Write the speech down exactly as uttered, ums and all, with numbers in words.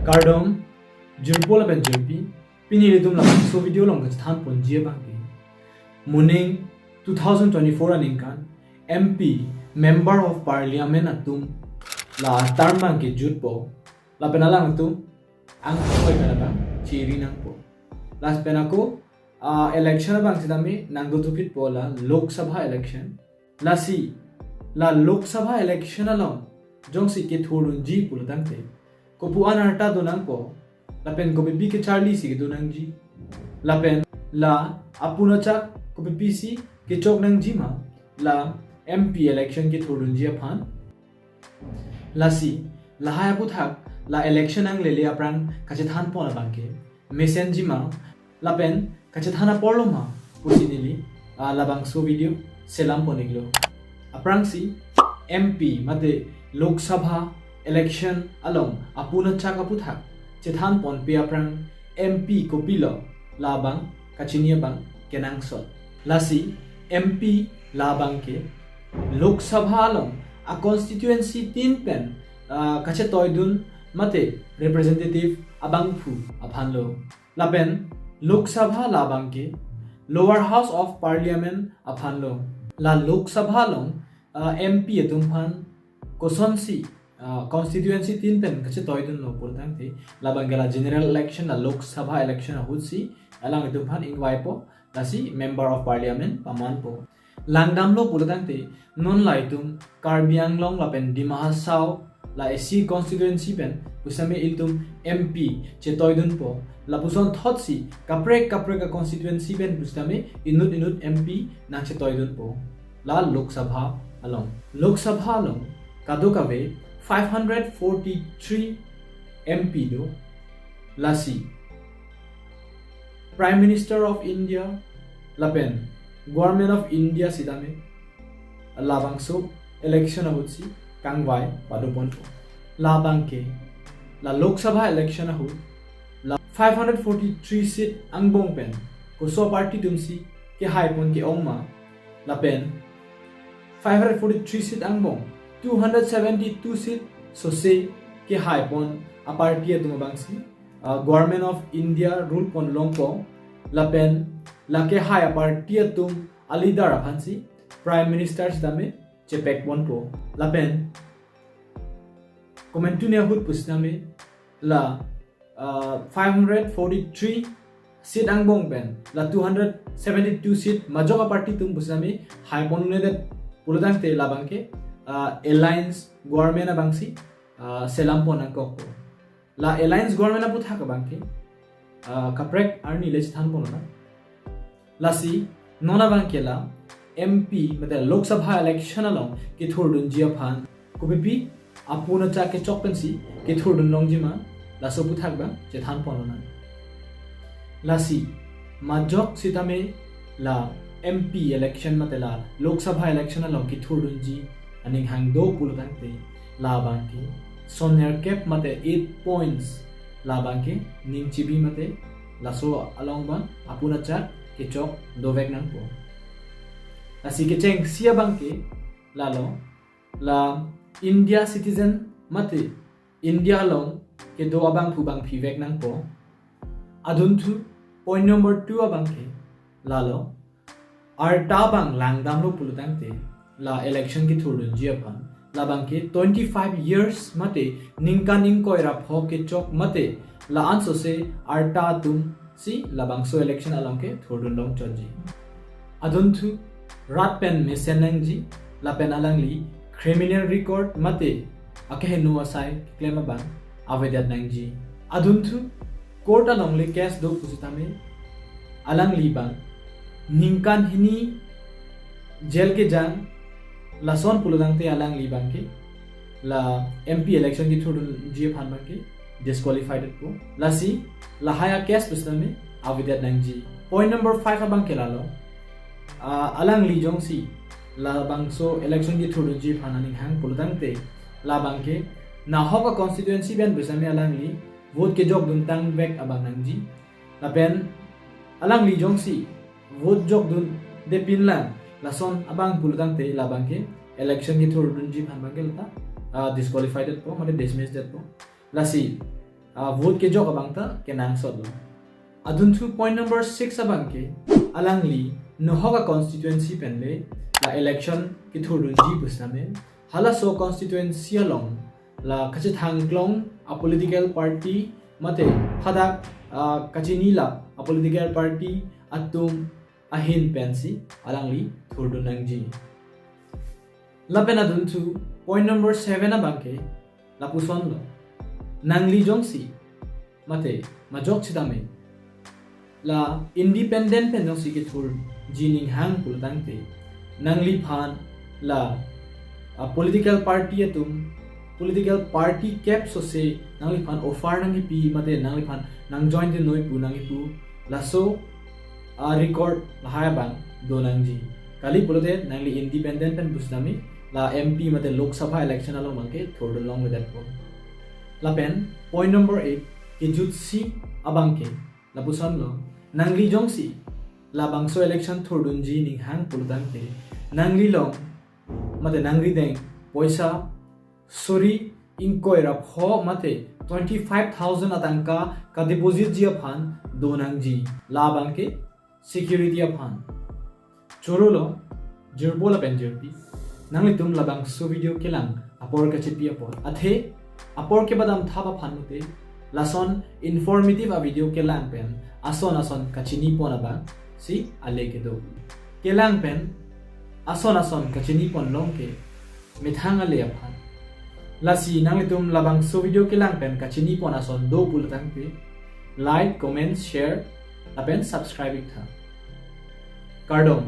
Kardom, jirpo lapen jirpi, pini ilitum labangso video along kachethan ponji abangke, moning two thousand twenty-four aningkan, M P, Member of Parliament atum la term abangke jutpo, lapen alangtum angkoi pen abang chiri nangpo. Lapen ako, ah, election abang sitame nangdothupitpo la Lok Sabha election. Lasi, la Lok Sabha election along jongsi kethurdunji pulotangte, kopu an arta do nangpo, lapen kopipi kecharli si kedo nangji, lapen la apun achak kopipi si kechok nangji ma, la M P election kethurdunji aphan. Lasi, lahai aputhak la election anglele aphrang kachethan pon abangke mesenji ma, lapen kachethan aporlo ma pusi neli, ah, labangso video selam pon-iklo. Aphrangsi M P mate Lok Sabha election along apun achak aputhak chethan ponpe aphrang M P kopilo labang kachini abang kenangsot. Lasi M P labangke Lok Sabha along a constituency tin pen, ah, kachetoidun mate representative abangphu aphanlo. Lapen Lok Sabha labangke Lower House of Parliament aphanlo. La Lok Sabha along, ah, M P atum aphan kosonsi, ah, constituency tin pen kachetoidunlo pulotangte, labangke la general election, la Lok Sabha election ahutsi alanglitum aphan ingvaipo, lasi Member of Parliament pamanpo. Langdamlo pulotangte, non ilitum Karbi Anglong lapen Dima Hasao la A C constituency pen pusitame ilitum M P chetoidunpo. Lapuson thotsi kaprek kaprek a constituency pen pusitame inut inut M P nangchetoidunpo la Lok Sabha along. Lok Sabha along kadokave five hundred forty-three M P do. Lasi Prime Minister of India lapen Government of India sitame labangso election ahutsi kangvai padoponpo. Labangke la Lok Sabha election ahut la five hundred forty-three seat angbong pen koso party atumsi kehaipon ke-ong ma, lapen five hundred forty-three seat angbong two hundred seventy-two seat sose kehaipon a party atum abangsi, ah, Government of India rule pon longpo, lapen la kehai a party atum a leader aphansi Prime Minister sitame chepekponpo. Lapen komantu ne ahut pusitame la, ah, five hundred forty-three seat angbong pen la two hundred seventy-two seat majok a party atum pusitame haipon-un'edet pulotangte labangke, ah, alliance government abangsi, ah, selam pon nangkokpo. La alliance government aputhak abangke, ah, kaprek arni le chethan ponlonang. Lasi non abangke la M P mate Lok Sabha election along kethurdunji aphan kopipi apun achak kechok pensi kethurdun longji ma, laso aputhak abang chethan ponlonang. Lasi majok sitame la M P election mate la Lok Sabha election along kethurdunji aning hang do pulotangte, labangke son nerkep mate eight points labangke ning chibi mate laso along abang apun achak kechok dovek nangpo. Lasi kechengsi abangke lalo, la India citizen mate India along kedo abangphu bangphivek nangpo. Adunthu point number two abangke lalo, arta abang langdamlo pulotangte la election kethurdunji aphan, labangke twenty-five years mate ningkan ingkoi ra pho kechok mate la-an sose arta atumsi labangso election along kethurdun longchotji. Adunthu rat pen mesen nangji, lapen alangli criminal record mate akeheno asai keklem abang avedet nangji. Adunthu court alongle case do pusitame alangli abang ningkan hini jail kejang, lason pulotangte alangli abangke la M P election kethurdunji aphan abangke disqualified po. Lasi lahai a case pusitame avedet nangji. Point number five abangke lalo, ah, alangli jongsi labangso election kethurdunji aphan aning hang pulotangte, labangke nahok a constituency pen pusitame alangli vote kejokdun tangvek abang nangji. Lapen alangli jongsi vote jokdundepinlang, lason abang pulotangte labangke election kethurdunji aphan abangke lata, ah, disqualified po mate dismissed po. Lasi ah, vote kejok abang ta kenangsot lo. Adunthu point number six abang ke, alangli nohok a constituency pen le la election kethurdunji pu setame, halaso constituency along la kachethang klong a political party mate hadak, ah, kachini lap a political party atum ahin pensi alangli thurdun nangji. Lapen adunthu point number seven abang ke lapuson lo. Nangli jongsi mate majok chidame la independent pen jongsi kethurji ninghang pulotangte, nangliphan la a political party atum, political party kep sose nangliphan offer nangkipi mate nangliphan nangjoin dunoi pu nangkipu, laso a record lahai abang do nangji. Kali pulote nangli independent pen pu setame la M P mate Lok Sabha election along abang kethurdun longledetpo. Lapen point number eight, kejutsi abang ke lapuson lo. Nangli jongsi labangso election thurdunji ninghang pulotangte, nangli long mate nangri deng poisa suri ingkoi ra pho mate twenty five thousand atangka ka deposit ji aphan do nangji. Labang ke security aphan. Choro lo, jirpo lapen jirpi, nanglitum labangso video kelang apor kachipi apot, athe apor kebadam thap aphan mate lason informative a video kelang pen ason ason kachini pon abang si ale kedo. Kelang pen ason ason kachini pon long ke methang ale aphan. Lasi nanglitum labangso video kelang pen kachini pon ason do pulotangte, like, comment, share lapen subscribe iktha. Kardom.